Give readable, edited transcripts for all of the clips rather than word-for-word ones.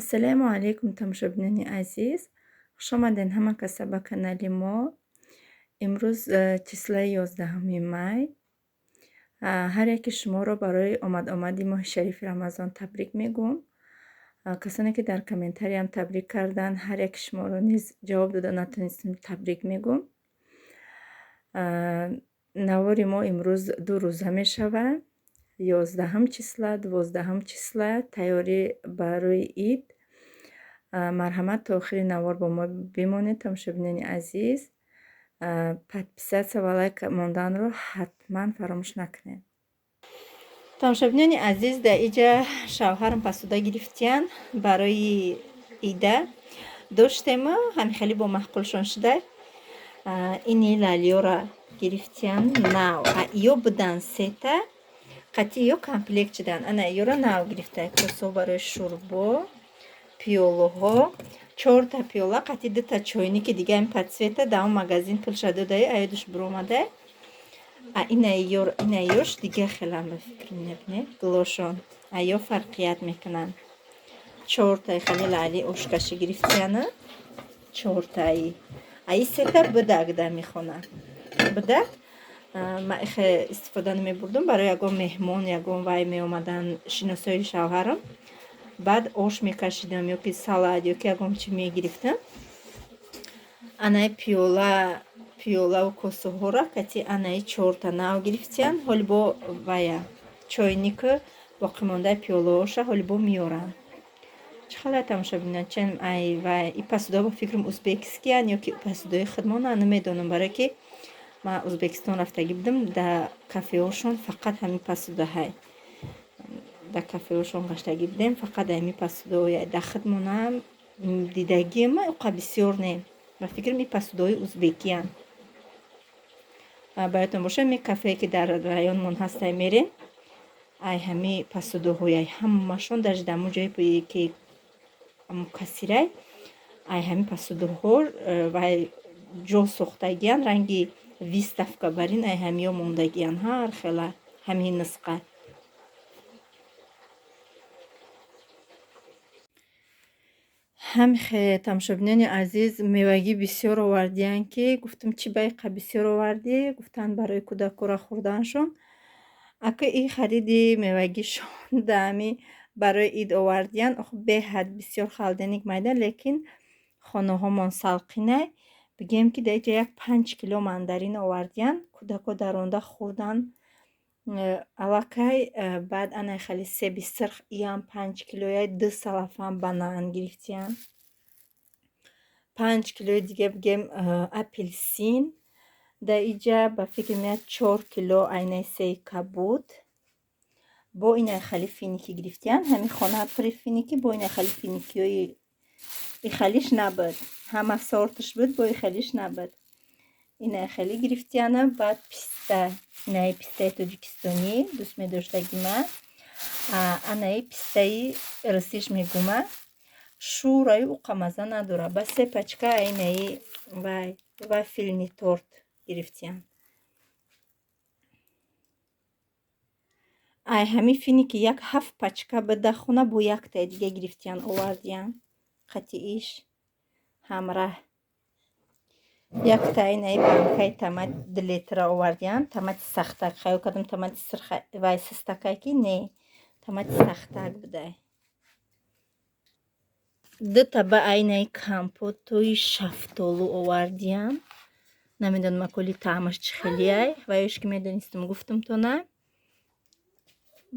Ассалому алайкум, тамошобинони азиз, хушомадед ҳама каса ба канали мо. Имрӯз числаи 11 май. Ҳар яки шуморо барои омад-омади моҳи шарифи Рамазон табрик мегӯм. Касоне ки дар комментариям табрик карданд, ҳар яки шуморо низ ҷавоб дода натонистем, табрик мегӯм. Навори мо имрӯз ду рӯза мешавад: 11-ум числа, 12-ум числа, тайёрӣ барои ид. Марҳамат, то охири навор бо мо бимонед, тамошобинони азиз. Подписаться ва лайк монданро ҳатман фаромӯш накунед. Тамошобинони азиз, дар иҷа шавҳарам посуда гирифтиян барои ида. Доштему ҳами хеле бо маъқулшон шуда, ини лалиёра гирифтиян нав. Ё будан сета қатъи, ё комплект шудан. Ана ёро нав гирифта: косо барои шӯрбо, пиёлаҳо, чорта пиёла қатъи дута чойники дига, ин по цвета. Дар он магазин пулша додаи, аёдуш биромада. А инаёш дига хелам, ба фикр мебине, гулошон аё фарқият мекунанд. Чортаи хеле лаъли ошкашӣ гирифтияна, чортаи. Аи сета будак дар мехона будак, ман ихе истифода намебурдум. Барои ягон меҳмон, ягон вай меомадан, шиносои шавҳарам, баъд ош мекашидам ё ки салат, ё ки ягон чи мегирифтам. Анаи пиёла, пиёлаву косаҳоро кати анаи чорта нав гирифтиян. Ҳоли бо вая чойнику боқимондаи пиёлаҳоша ҳоли бо меёранд. Чӣ хеле, тамошобинон, чен ай вай и посудаҳо, ба фикрам, узбекскиян ё ки посудаҳои худмона, намедонам, барое ки ман Узбекистон рафтагӣ будам, дар кафеҳошон фақат ҳамин посудаҳай. Дар кафеҳошон гаштагӣ будем, фақат ҳамин посудаҳоя. Дар худмонаам дидагима оқа бисёр не. Ба фикрам, и посудаҳои узбекиян. Ба ёдтон бошад, ми кафее ки дар районмон ҳастай, мерем, ай ҳами посудаҳои, ай ҳамашон, даже дар ҳамон ҷое ки кассирай, ай ҳами посудаҳо вай ҷо сохтагиян, ранги выставка барин, ай ҳамиё мондагиян, ҳар хела ҳамин нисқа. Ҳамихе, тамошобинони азиз, мевагӣ бисёр овардиян, ки гуфтам: «Чӣ ба иқа бисёр овардӣ?» Гуфтанд, барои кӯдакора хӯрданшон. Ака, и хариди мевагишон даами барои ид овардиян, ох, беҳад бисёр, холодильник майда, лекин хонаҳомон салқинай. Бигем, ки дар иҷа як 5 кило мандарин овардиян, кӯдако даронда хӯрдан аллакай. Баъд ана хеле себи сирх, иам 5 килоя, ду салафан банан гирифтиян, 5 килои дига, бигем, апелсин. Дар иҷа, ба фикр меяд, 4 кило айнаи сеи кабуд. Бо инаи хали финики гирифтиян. Ҳамин хона пури финики, бо инаи хали финикиҳои ихалиш набуд, ҳама сорташ буд, бо ихалиш набуд, инаи хеле гирифтияна. Баъд писта, инаи пистаи тоҷикистонӣ дӯст медоштаги ман, анаи пистаи русиш мегӯма, шӯраю уқа маза надорад. Ба се пачка инаи вай вафельный торт гирифтиян. Ай ҳамин финики як ҳафт пачка буда хона, бо яктаи дига гирифтиян, овардиян қатъииш ҳамраҳ. Якта инаи банкаи томат 2 литра овардиян, томати сахтак. Хаёл кардам, томати вай систакай, ки не, томати сахтак будай. Дута ба айнаи компотои шафтолу овардиян. Намедонам, аколи таъмаш чӣ хелияй, ва ёш ки медонистам, гуфтам-тона.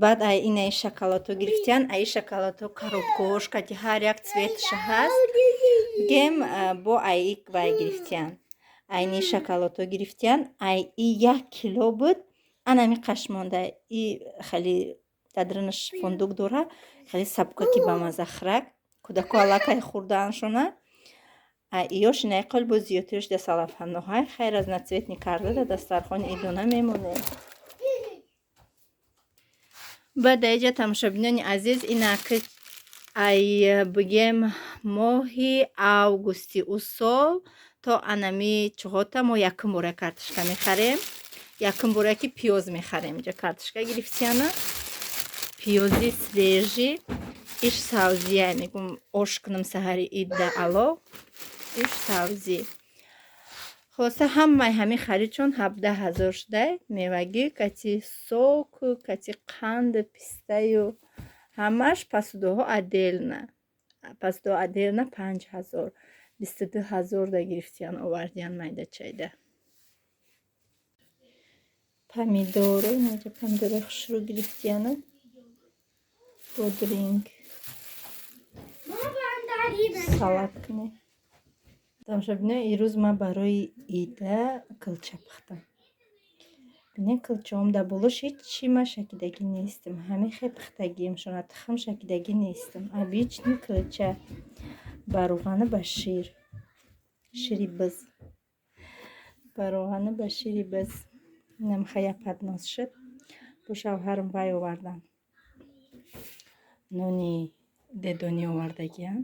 Баъд ай инаи шоколадҳо гирифтиян. Аи шоколадҳо коробкаҳош кати ҳар як цветаша ҳаст. Бигем, бо аи вай гирифтиян, айни шоколадҳо гирифтиян. Ай и 1 кило буд, анами қашмонда. И хеле дадринаш фундук дора, хеле сабукаки, бамаза хӯрак. Кӯдако аллакай хӯрдааншона. Иёш инаи қол бо зиёдтирш да салафаноҳай. Хайр, разноцветный карда, да дастархони идона мемонем. Баъд дар иҷа, тамошобинони азиз, инак, ай бигем, моҳи августи ӯ сол то анами чиҳота мо якум бора картошка мехарем, якум бора ки пиёз мехарем. Иҷа картошка гирифтияна, пиёзи свежий. Иш савзия мегум, ош кунам саҳари ид да алов. Иш савзӣ. Хулоса, ҳамаи ҳамин харидшон 17 000 шудай. Мевагӣ кати соку, кати қанду пистаю ҳамаш. Посудаҳо отдельно, посудаҳо отдельно 5000, 22 000 да гирифтиян, овардиян майдачайда. Помидору инаҷа, помидори хушрӯ гирифтияну бодринг салат кунем. Тамошобино, ирӯз ман барои ида кулча пухтам. Бинед, кулчаом дар болош ҳечи ман шакидагӣ нестам. Ҳамин хел пухтагиам шона, тухм шакидагӣ нестам. Обычный кулча ба рӯғану ба шир, шири биз, ба рӯғану ба шири биз. Инам хая поднос шуд. Бо шавҳарам вай овардан. Нони дедонӣ овардагиам.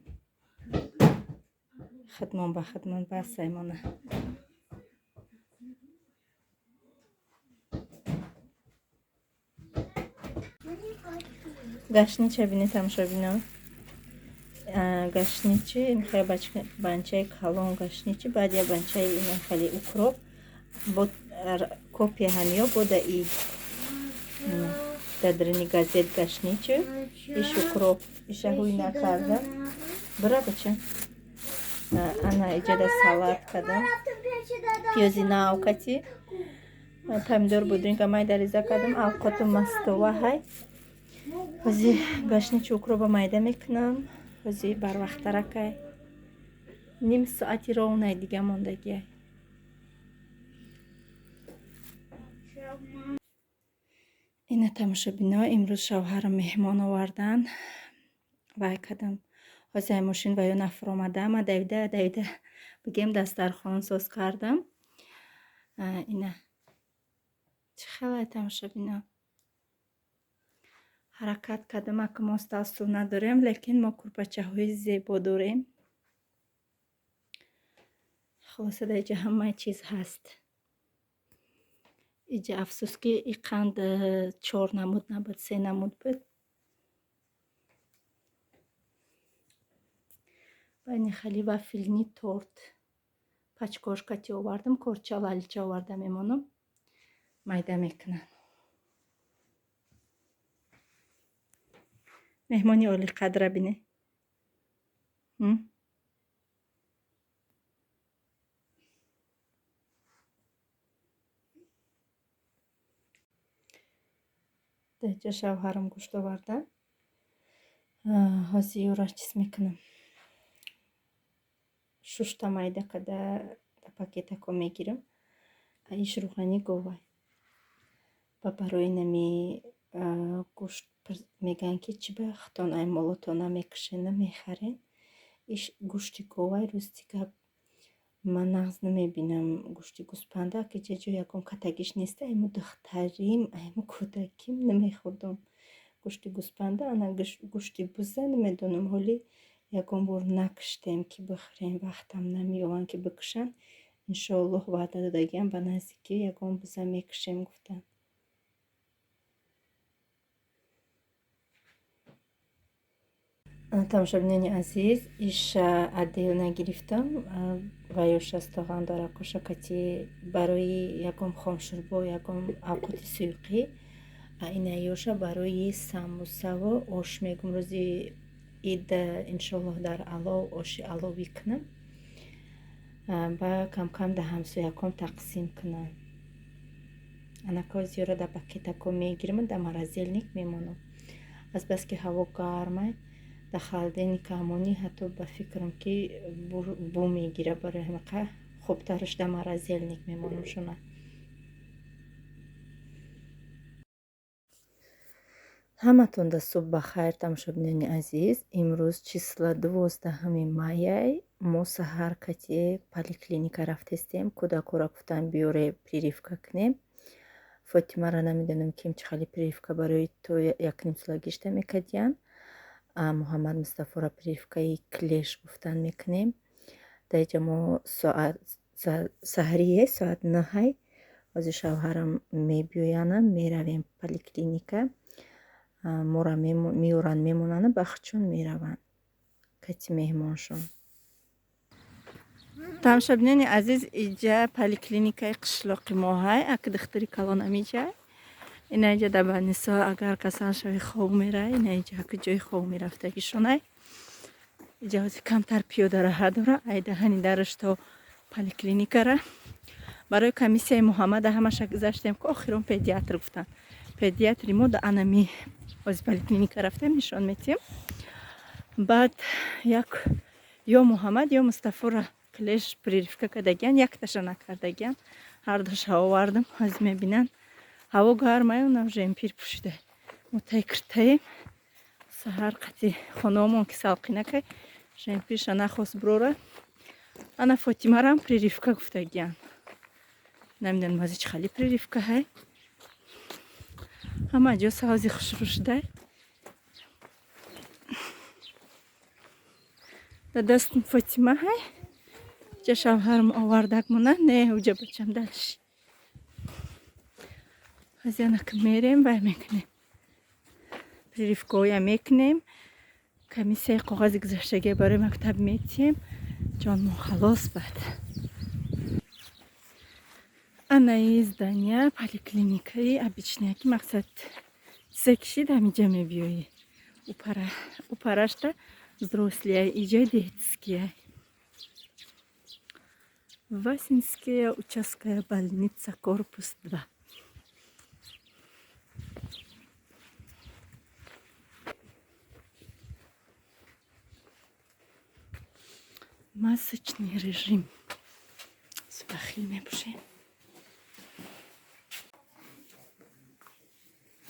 Хидмон ба хидмон бас саймона. Гашнича бинед, тамошобино. Гашничи хеле банчаи калон гашничи, баъд я банчаи ина хеле укроп, бо копия ҳамиё бода и дар даруни газет гашничи, иш укроп, иша ҳуй накардам. Бира, бача. Ана иҷада салат кардам. Пиёзи нав кати помидор, бодринга майда реза кардам, авқоту мастова ҳай. Ҳози гашничи укропа майда мекунам. Ҳози барвақтаракай. Ним соати ровнай дига мондагиай. Ина, тамошобино, имрӯз шавҳарам меҳмон овардан. Вай кардам. Ҳози ай мошин ва ё нафуромада, ма давида давида бигем дастархон соз кардам. Ина чӣ хелай, тамошобино. Ҳаракат кардам, ака мо стол надорем, лекин мо курпачаҳои зебо дорем. Хулоса, дар иҷа ҳамаи чиз ҳаст. Иҷа афсӯс, ки и қанд чор намуд набуд, се намуд буд. Байни хали вафельный торт пачкош кати овардам, корча лалича оварда мемонам, майда мекунам. Меҳмони олиқадра бине. Даҷа шавҳарам гӯшт оварда. Ҳозир ёраш чиз мекунам. Шушта майда када да пакетако мегирам. Иш рӯғани говай. Ба барои нами гӯшт мегӯянд, ки чӣ ба худтон ай молотон намекушен, намехарен. Иш гӯшти говай, рости гап, ман нағз намебинам гӯшти гӯспанда, ки ҷа ҷо ягон катагиш неста. Айму духтарим, айму кӯдаким намехӯрдам гӯшти гӯспанда. Ана гӯшти буза намедонам, ҳоли ягон бор накуштем, ки бихӯрем, вақтам намеёванд, ки бикушанд. Иншоаллоҳ, ваъда додагиам, ба наздикӣ ягон буза мекушем гуфтанд. Тамошобинони азиз, иша отдельно гирифтам ва ё шастоған доракоша кати барои ягон хомшӯрбо, ягон авқоти суюқӣ. Ина ёша барои самбусаву ош мегум, рӯзи ид иншоаллоҳ дар алов оши аловӣ кунам, ба камкам да ҳамсояком тақсим кунам. Анако зиёра дар пакетако мегирам, дар морозильник мемонам. Азбаски ҳаво гармай, дар холодильника амонӣ, ҳатто ба фикрам, ки бӯ мегира. Барои ҳамақа хубтараш дар морозильник мемонам шуна. Ҳаматонда субҳ ба хайр, тамошобинони азиз. Имрӯз числа 12-уми маяй. Мо саҳар кати поликлиника рафтестем. Кӯдакҳоро гуфтам, биёре, прививка кунем. Фотимаро намедонам, ким чӣ хали прививка барои то якнимсолагишта мекардиянд. Муҳаммад Мустафоро прививкаи клещ гуфтан мекунем. Дар иҷа мо соат саҳарие, соат 9-ай. Ҳозир шавҳарам мебиёянам, меравем поликлиника. Моро меоранд, мемонанд, ба худшон мераванд кати меҳмоншон. Тамошобинони азиз, иҷа поликлиникаи қишлоқи мо ҳай, аки духтури калон амиҷа. Ина иҷа дар больница агар касал шави, хоб мерай, ина иҷа аки ҷои хоб мерафтагишонай. Иҷа ҳозир камтар пиёдараҳа дора, ай даҳани дараш то поликлиникара. Барои комиссияи Муҳаммада ҳамаша гузаштем, ки охирон педиатр гуфтанд. Педиатри мо да анами ҳозир поликлиника рафтем, нишон метиҳем. Баъд як ё Муҳаммад, ё Мустафора клеш прививка кардагиян, якташа накардагиян. Ҳардуша овардам, ҳозир мебинанд. Ҳаво гармаю, унам жемпир пӯшида. Мо тай киртаем. Саҳар қати хонаомон ки салқинакай, жемпирша нахост бирора. Ана Фотимарам прививка гуфтагиян. Намедонам, ҳозир чӣ хали прививка ҳай. Ҳама ҷо савзи хушрӯ шудай. Дар дастам Фотима ҳай. Ҷа шавҳарам овардак мона, не, уҷа бачам дальше. Ҳозир анака мерем, вай мекунем. Прививкаҳоя мекунем. Комиссияи коғази гузаштагия барои мактаб метиҳем. Ҷонмон халос баъд. Анаи здания поликлиникаи обычная, ки мақсад чизе кишид, ҳамиҷа мебиёӣ. Упарашта взрослая, иҷа детския. Васинская участковая больница, корпус 2. Масочный режим. Бахил мепӯшем.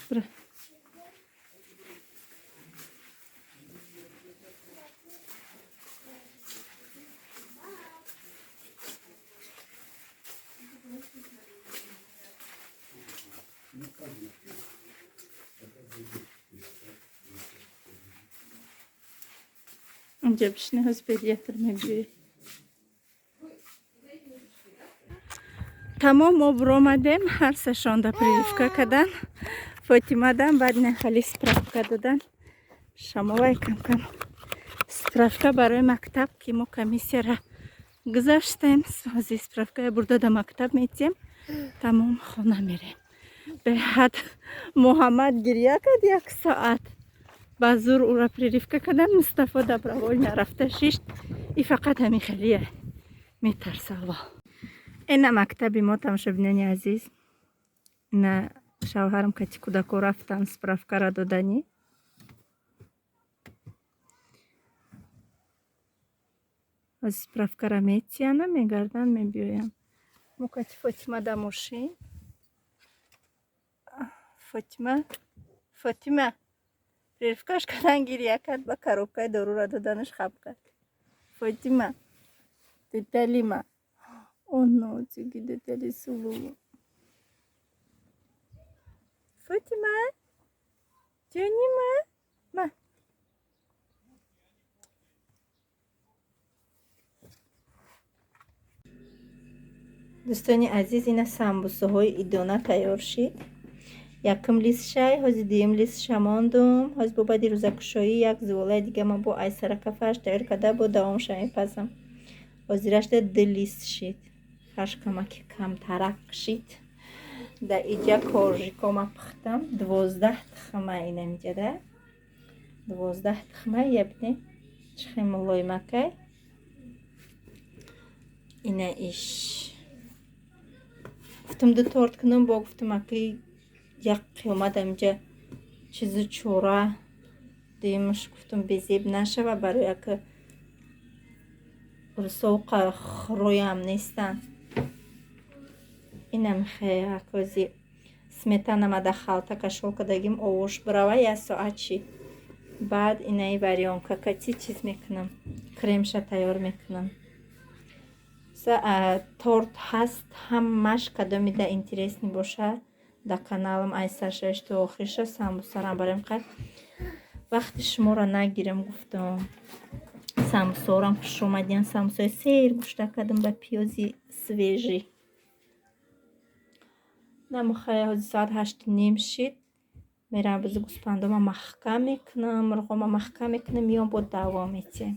Бра. Унҷа бишине, ҳози педиатр мебиёяд. Тамом, мо буромадем, ҳар сешонда прививка кардан. Фотимадам баъд нахали справка додан. Шамолай кам-кам. Справка барои мактаб, ки мо комиссияра гузаштем. Ҳозир справкая бурда да мактаб метиҳем. Тамом, хона мерем. Беҳад Муҳаммад гирья кард як соат. Ба зур ӯра прививка кардан, Мустафо добровольно рафта шишт. И фақат ҳамин хелия метарса аввал. Ина мактаби мо, тамошобинони азиз. Ина шавҳарам кати кӯдако рафтан справкара доданӣ. Ҳозир справкара метиҳана, мегарданд, мебиёянд. Мо кати Фотима дар мошин. Фотима, Фотима прививкаш кардан, гирья кард, ба коробкаи дорура доданаш хаб кард. Фотима, деталима. Оно, тиги детали сулу. Фотима, ҷонима, ма. Дӯстони азиз, ина самбусаҳои идона тайёр шид. Якум листшай, ҳозир дуюм листша мондум. Ҳозир бо баъди рӯзакушоӣ як зуволаи дига ман бо айсарака фарш тайёр карда, бо давомша мепазам. Ҳозирашда ду лист шид. Фарш камаки камтарак шид. Дар иҷа коржико ма пухтам. 12 тухма инамиҷада. 12 тухма, ябине чӣ хел мулоимакай. Ина иш. Гуфтам, ду торт кунам, бо гуфтам, аки як қиёмат амиҷа чизу чора дуюмаш гуфтам, безеб нашава, барои аки русовқа хӯроям нестанд. Инам хеакози сметанама да халта кашол кардагим, овош бирава як соат чи. Баъд инаи варёнка кати чиз мекунам, кремша тайёр мекунам. Торт ҳаст, ҳамаш кадомида интересный боша, дар каналам ай саршавиш то охирша. Самбусарам барем қай вақти шуморо нагирам, гуфтам. Самбусаорам хуш омадиян. Самбусаи сер гӯшта кардам ба пиёзи свежий. Намухай, ҳозир соат 8:30 шид. Мерам, бузу гӯспандома маҳкам мекунам, мурғома маҳкам мекунам, меом, бо давом метиҳем.